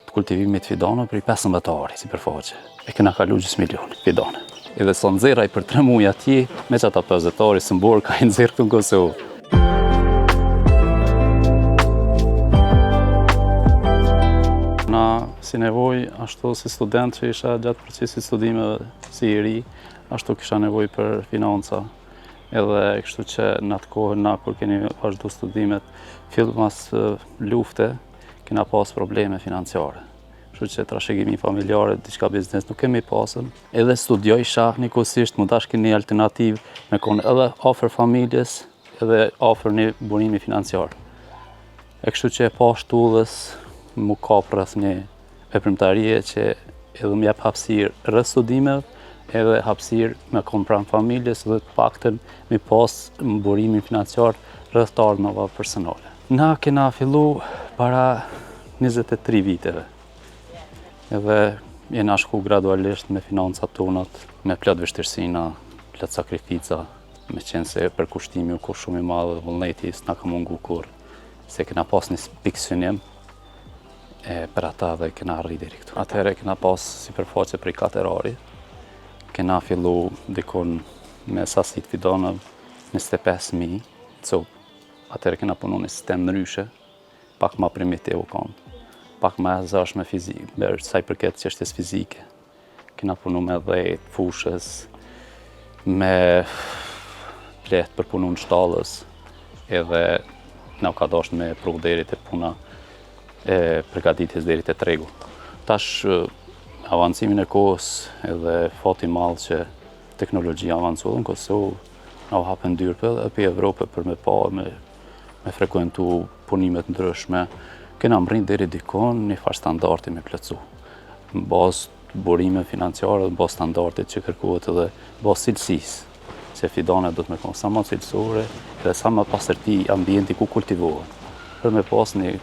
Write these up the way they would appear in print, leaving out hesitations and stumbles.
të kultivimit fidane prej 15 ari sipërfaqe. E kena kalu gjysë milioni fidane. Edhe sa nxjerr ai për 3 muaj atje, me qata 50 ari sëmbor ka i nxjerr këtu në Kosovë. Na si nevojë, ashtu si student që isha gjatë procesit studimeve si i ri, ashtu kisha nevojë për financa. Edhe kështu që në atë kohë na kur keni vazhdu studimet, fill mas lufte, kena pas probleme financiare. Kështu që trashëgimi familjare, diçka biznes nuk kemi pasën. Edhe studiojsha njëkohësisht, m'u dashke një alternativë me konë edhe afër familjes, edhe afër një burimi financiar. E kështu që e pashë t'udhës, m'u kap rreth një veprimtarie që edhe më jep hapësirë rreth studimeve, edhe hapësirë me konë pranë familjes dhe të paktën me pas burimin financiar rreth të ardhmeve personale. Na kena fillu para 23 viteve. Edhe jena shku gradualisht me financat tonat, me plot vështirësina, plot sakrifica, me qenë se përkushtimi u ko shumë i madh dhe vullneti s'na ka mungu kurrë, se kena pas një pikësynim, e për ata dhe kena arrit deri këtu. Atëherë kena pas sipërfaqe prej 4 ari, kena fillu dikun me sasi t'fidanëve 25.000 copë. Atëherë kena punu një sistem ndryshe, pak ma primitiv u konë, pak ma e zëshme fizik, me sa i përket çështjes fizike. Kena punu me dhe t'fushës, me pleht për punu në shtallës, edhe na u ka dasht me pru deri te puna e përgatitjes deri te tregu. Tash, avancimin e kohës edhe fati i madh që teknologjia avancu edhe në Kosovë, na u hapën dyert edhe prej Evrope për me pa, me, me frekuentu punime të ndryshme. Kena mrri deri dikon një farë standardi me plotësu. Në bazë të burime financiare, në bazë standardit që kërkohet edhe në bazë cilësisë, se fidanet do të me konë sa ma cilësore dhe sa ma pastërti ambienti ku kultivohen, për me pas një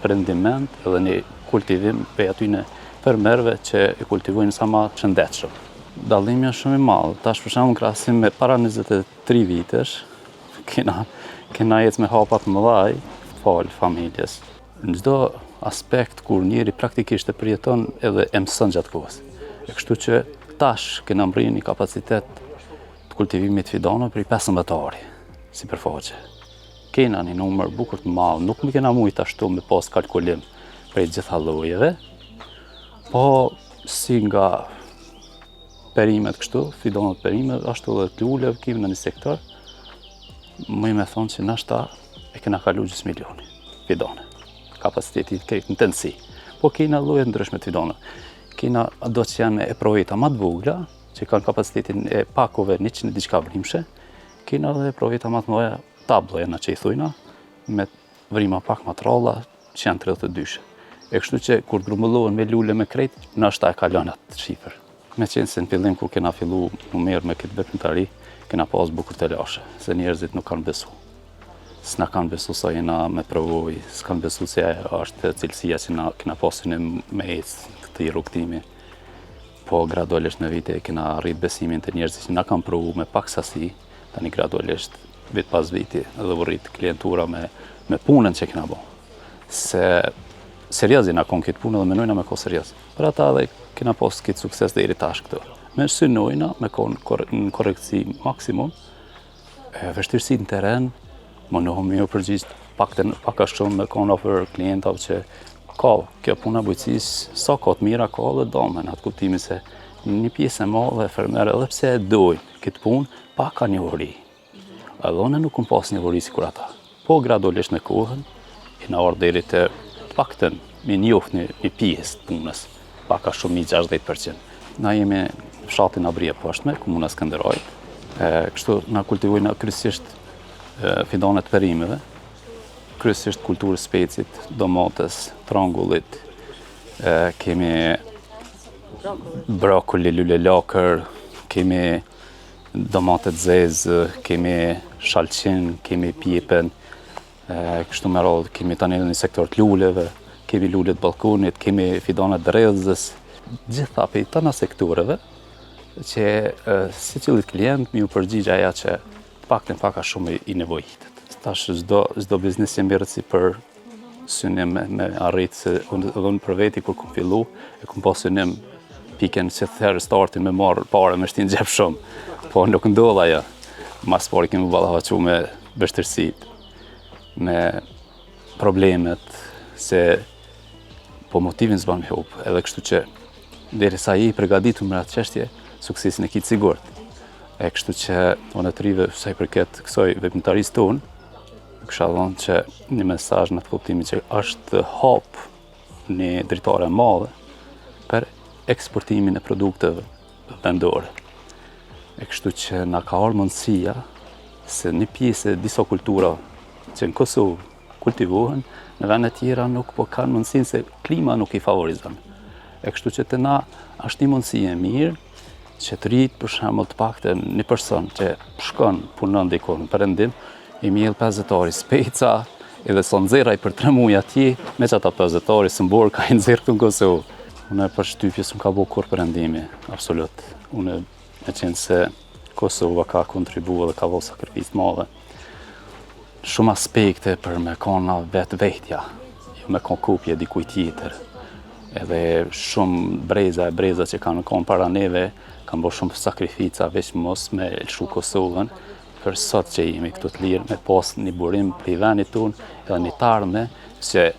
rendiment edhe një kultivim prej atyne fermerëve që e kultivojnë sa ma shëndetshëm. Dallimi është shumë i madh. Tash për shembull në krahasim me para 23 vitesh, kena kena ecë me hapa të mëdhaj falë familjes. Në çdo aspekt kur njeri praktikisht e përjeton edhe e mëson gjatë kohës. E kështu që tash kena mbrri një kapacitet të kultivimit fidanëve prej 15 ari sipërfaqe. Kena një numër bukur të madh, nuk më kena mujt ashtu me pas kalkulim prej gjitha llojeve, po si nga perimet kështu, fidanët perimet, ashtu edhe të luleve, kemi në një sektor, muj me thonë që nashta e kena kalu gjysë milioni fidane, kapaciteti krejt në tërësi. Po kena lloje ndryshme të fidane. Kena do që janë eproveta ma të vogla, që kanë kapacitetin e pakove 100 e diçka vrimshe, kena edhe eproveta ma të mëdha, tablo janë që i thujna, me vrima pak ma të rralla, që janë 32-shë. E kështu që kur grumbullohen me lule me krejt, nashta e kalon atë shifër. Me qenë se në fillim kur kena fillu m'u marrë me këtë veprimtari, kena pas bukur telashe, se njerëzit nuk kanë besu. S'na kanë besu sa jena me përvojë, s'kanë besu se është cilësia që na kena pasin me ecë këtij rrugëtimi. Po gradualisht me vite kena rrit besimin te njerëzit që na kanë provu me pak sasi, tani gradualisht vit pas viti edhe u rrit klientura me, me punën që kena bo. Se serioz jena konë këtë punë dhe menojna me konë serioz. Për ata edhe kena pas këtë sukses deri tash këtu. Me synojna me konë kor në korrektësi maksimum, e vështirësi në teren, mundohemi ju përgjigj pak të pak a shumë me konë afër klientave që ka kjo puna bujqësisë, sa ka të mira ka edhe dame në atë kuptimin se një pjesë e madhe e fermerëve edhe pse e dojnë këtë punë, pak ka njohuri. Edhe unë nuk kom pas njohuri sikur ata. Po gradualisht me kohën, jena ardhë deri te të paktën me njoft një, një pjesë të punës, pak a shumë një 60%. Na jemi në fshatin Abri e Poshtme, komuna Skënderajt. E, kështu na kultivojnë kryesisht fidanet perimeve, kryesisht kulturës specit, domates, trangullit, e, kemi brokoli, lulelakër, kemi domate të zezë, kemi shalqin, kemi pjepën, kështu me radhë, kemi tani edhe një sektor të luleve, kemi lule të ballkonit, kemi fidane të dredhëzës, gjitha prej tana sektoreve, që secilit klient mi u përgjigj aja që të paktën pak a shumë i nevojitet. Tash çdo çdo biznes që merret si për. synim me, me arrit se unë edhe unë për veti kur kom fillu, e kom pas synim pikën që therë startin me marrë pare me shti n'xhep shumë, po nuk ndodh ajo. Mas pari kemi ballafaqu me vështirësitë, me problemet, se po motivin s'ban me hup, edhe kështu që derisa je i përgatitur me atë çështje, suksesin e ki të sigurt. E kështu që unë të rive sa i përket kësaj veprimtarisë tonë, kisha dhënë që një mesazh në atë kuptimin që është hap një dritare e madhe për eksportimin e produkteve vendore. E kështu që na ka ardhur mundësia se një pjesë e disa kultura që në Kosovë kultivohen, në vende tjera nuk po kanë mundësinë se klima nuk i favorizon. E kështu që te na është një mundësi e mirë që të rritë për shembull të paktën një person që shkon punon diku në perëndim, i mjell 50 ari speca, edhe s'o nxjerr ai për 3 muaj atje, me qata 50 ari sëmbor ka i nxjerr këtu në Kosovë. Unë përshtypje s'më ka bo kurrë perëndimi, absolut. Unë me qenë se Kosova ka kontribu dhe ka bo sakrificë të madhe. Shumë aspekte për me kona vetvetja, jo me kon kopje dikujt tjetër. Edhe shumë breza e breza që kanë konë para neve, kanë bo shumë sakrifica veç mos me lëshu Kosovën, për sot që jemi këtu të lirë, me pas një burim prej venit tonë, edhe një t'ardhme, se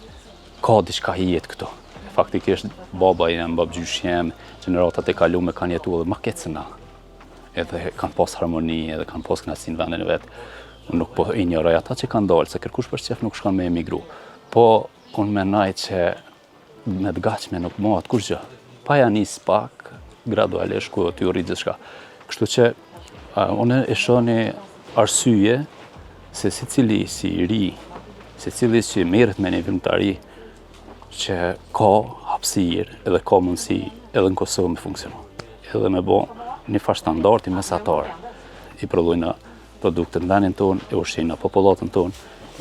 ka diçka jetë këtu. Faktikisht, baba jem, babgjyshi jem, gjeneratat e kalume kanë jetu edhe ma keq se na. Edhe kanë pas harmoni, edhe kanë pas kënaqësi në vendin e vet. Unë nuk po injoroj ata që kanë dalë, se kërkush për qef nuk shkon me emigru. Po, unë menoj që me të gatshme nuk bëhet kurgjë. Pa ja nis pak, gradualisht ku t'ju rrit gjithçka. Kështu që uh, unë e shoh një arsye se secili si i ri, secili që merret me një veprimtari që ka hapësirë edhe ka mundësi edhe në Kosovë me funksionu. Edhe me bo një farë standardi mesatar i prodhojna produktet në vendin tonë, e ushqejna popullatën tonë,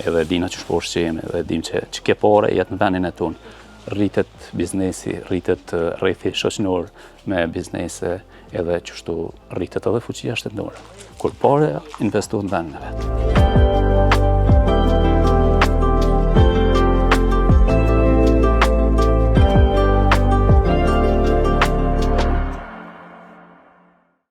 edhe dina që po ushqejmë, edhe dim që, që ke pare jetë në vendin e tonë. Rritet biznesi, rritet rrethi shoqënor me biznese, edhe qështu rritet edhe fuqia shtetërore. Kur pare investohet në vendin e vet.